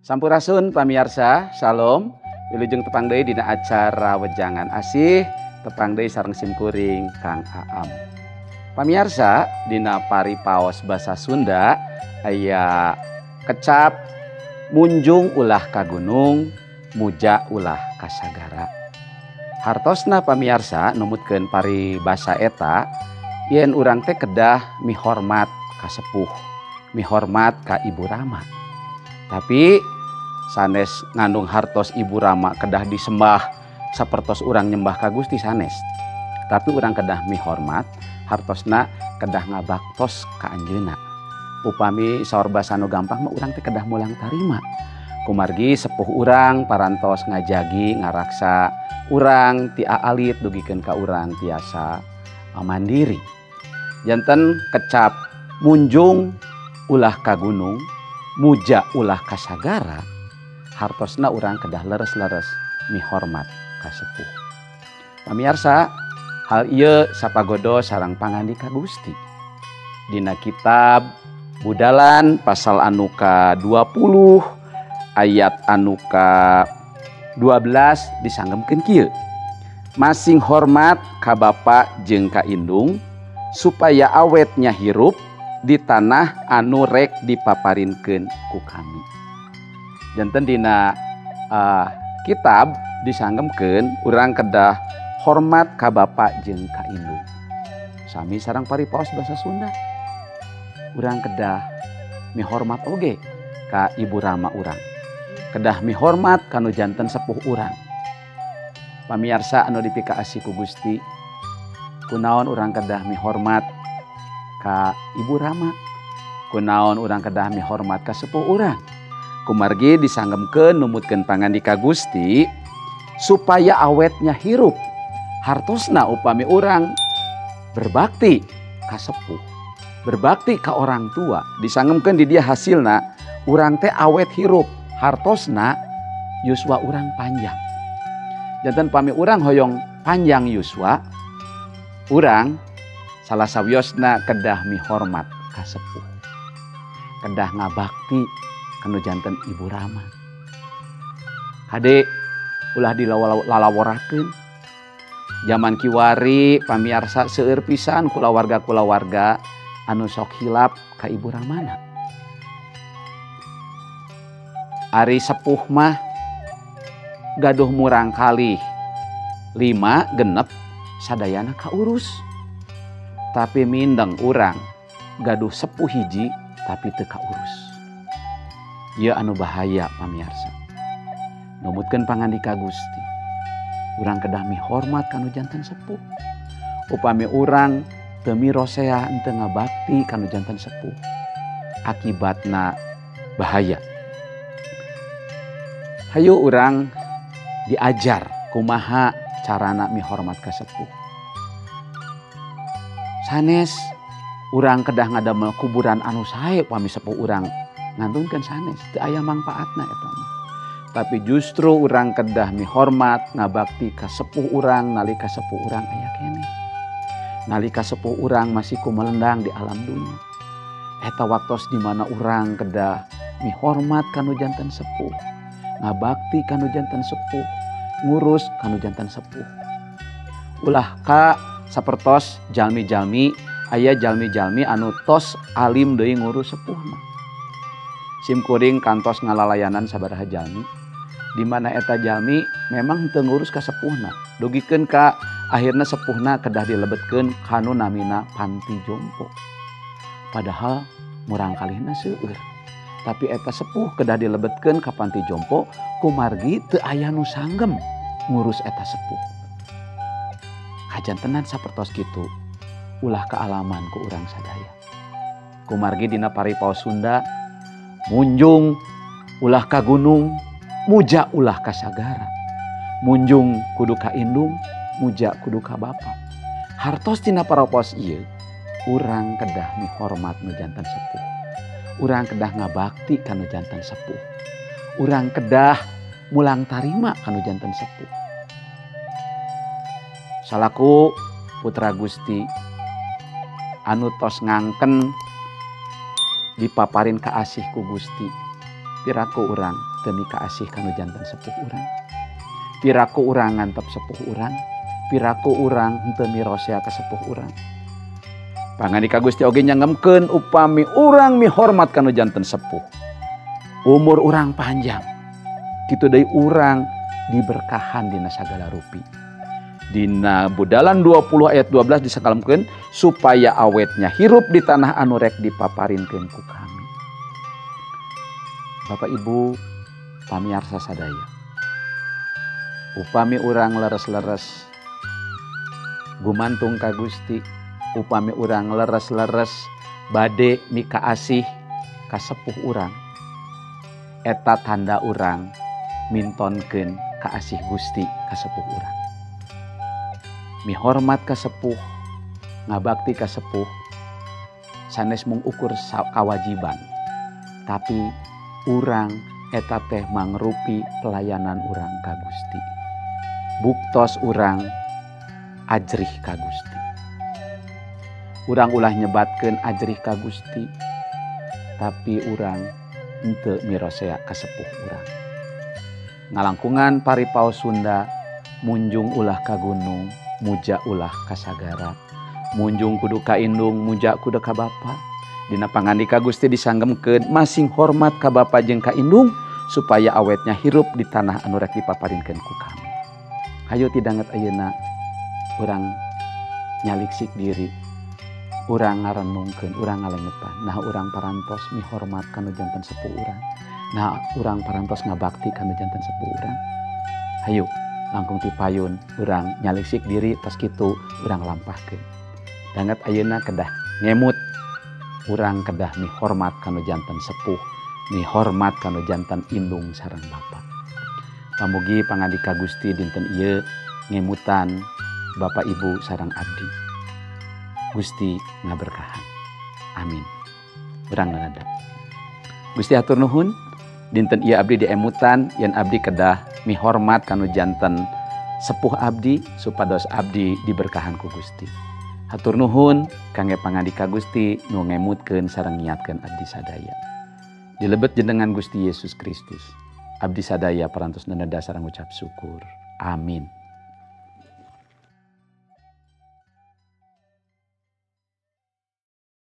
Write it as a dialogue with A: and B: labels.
A: Sampurasun pamiarsa, salam. Wilujeng tepang deui dina acara Wejangan Asih, tepang deui sareng simkuring Kang Aam. Pamiarsa, dina paripaos basa Sunda aya kecap munjung ulah ka gunung, muja ulah ka sagara. Hartosna pamiarsa numutkeun paribasa eta yen urang teh kedah mihormat ka sepuh, mihormat ka ibu rama. Tapi sanes ngandung hartos ibu rama kedah disembah sapertos urang nyembah ka Gusti sanes. Tapi urang kedah mihormat, hartosna kedah ngabaktos ka anjeunna. Upami saur basa nu gampang mah urang teh kedah mulang tarima. Kumargi sepuh urang parantos ngajagi ngaraksa urang ti aalit dugikeun ka urang tiasa mandiri. Janten kecap munjung ulah ka gunung, muja ulah ka sagara, hartosna urang kedah leres-leres mihormat ka sepuh. Pamiarsa, hal ieu sapagodo sareng pangandika Gusti. Dina kitab Budalan pasal anu ka 20 ayat anu ka 12 disanggemkeun kieu. Masing hormat ka bapa jeung ka indung supaya awetnya hirup di tanah anu rek dipaparinkeun ku kami. Janten dina kitab disanggemkeun urang kedah hormat ka bapa jeung ka indung. Sami sareng paripaos basa Sunda. Urang kedah mihormat oge ka ibu rama urang. Kedah mihormat kanu janten sepuh urang. Pamiarsa anu dipikaasih ku Gusti, kunaon urang kedah mihormat ka ibu rama, kunaon urang kedah mihormat ka sepuh urang. Kumargi disanggemkeun numutkeun pangandika Gusti supaya awetnya hirup. Hartosna upami urang berbakti ka sepuh, berbakti ka orang tua, disanggemkeun di dia hasilna urang teh awet hirup, hartosna yuswa urang panjang. Janten pami urang hoyong panjang yuswa, urang salah sawiosna kedah mihormat ka sepuh, kedah ngabakti kanu janten ibu rama. Kade ulah dilalaworakeun. Zaman kiwari pamiarsa seueur pisan kulawarga-kulawarga anu sok hilap ka ibu ramana. Ari sepuh mah gaduh murang kalih 5 genep sadayana kaurus. Tapi mindeng urang gaduh sepuh hiji tapi teu kaurus. Ieu anu bahaya pamiarsa. Numutkeun pangandika Gusti, urang kedah mihormat kanu janten sepuh. Upami urang teu mirosea henteu ngabakti kanu janten sepuh, akibatna bahaya. Hayu urang diajar kumaha carana mihormat ka sepuh. Sanes urang kedah ngadamel kuburan anu sae upami sepuh urang ngantunkeun sanes, teu aya mangpaatna eta mah. Tapi justru urang kedah mihormat ngabakti ka sepuh urang nalika sepuh urang aya keneh. Nalika sepuh urang masih kumelendang di alam dunya. Eta waktos di mana urang kedah mihormat kanu janten sepuh, ngabakti kanu janten sepuh, ngurus kanu janten sepuh. Ulah ka sapertos jalmi-jalmi, aya jalmi-jalmi anu tos alim deui ngurus sepuh mah. Simkuring kantos ngalalayanan sabaraha jalmi, di mana eta jalmi memang teu ngurus ka sepuhna. Dugikeun ka akhirna sepuhna kedah dilebetkeun kanu namina panti jompo. Padahal murang kalihna seueur. Tapi eta sepuh kedah dilebetkeun ka panti jompo kumargi teu aya nu sanggem ngurus eta sepuh. Kajantenan sapertos kitu ulah kaalaman ku urang sadaya. Kumargi dina paripaos Sunda munjung ulah ka gunung, muja ulah ka sagara. Munjung kudu ka indung, muja kudu ka bapa. Hartos dina parapaos ieu urang kedah mihormat nu janten sepuh. Urang kedah ngabakti kanu janten sepuh. Urang kedah mulang tarima kanu janten sepuh. Salaku putra Gusti anu tos ngangken dipaparin kaasih ku Gusti, piraku urang teu mikaasih kanu janten sepuh urang? Piraku urang ngantep sepuh urang, piraku urang henteu mirosea ka sepuh urang. Pangandika Gusti oge nyangemkeun upami urang mihormat kanu janten sepuh. Umur urang panjang. Kitu deui urang diberkahan dina sagala rupi. Dina Budalan 20 ayat 12 disakalemkeun supaya awetnya hirup di tanah anu rek dipaparinkeun ku kami. Bapak Ibu pamiarsa sadaya. Upami urang leres-leres gumantung ka Gusti, upami urang leres-leres bade mikaasih ka sepuh urang, eta tanda urang mintonkeun kaasih Gusti ka sepuh urang. Mihormat ka sepuh, ngabakti ka sepuh, sanes mung ukur kawajiban, tapi urang eta teh mangrupi pelayanan urang ka Gusti. Buktos urang ajrih ka Gusti. Urang ulah nyebatkeun ajrih ka Gusti, tapi urang henteu mirosea ka sepuh urang. Ngalangkungan paripaos Sunda, munjung ulah ka gunung, muja ulah ka sagara. Munjung kudu ka indung, muja kudu ka bapa. Dina pangandika Gusti disanggemkeun masing hormat ka bapa jeung ka indung supaya awetnya hirup di tanah anu rek dipaparinkeun ku kami. Hayu tidanget ayeuna urang nyaliksik diri, urang ngarenungkeun, urang ngalengepan. Nah urang parantos mihormat kanu janten sepuh urang. Nah urang parantos ngabakti kanu janten sepuh urang. Hayu langkung ti payun urang nyaliksik diri, tos kitu urang lampahkeun. Danget ayeuna kedah ngemut, urang kedah mihormat kanu janten sepuh, mihormat kanu janten indung sareng bapa. Pamugi pangandika Gusti dinten ieu ngemutan Bapak Ibu sareng abdi. Gusti ngaberkahan. Amin. Urang nada. Gusti hatur nuhun, dinten ieu abdi diemutan yen abdi kedah mihormat kanu janten sepuh abdi supados abdi diberkahan ku Gusti. Hatur nuhun kangge pangandika Gusti nu ngemutkeun sareng ngiatkeun abdi sadaya. Dilebet jenengan Gusti Yesus Kristus. Abdi sadaya parantos nenda sareng ngucap syukur. Amin.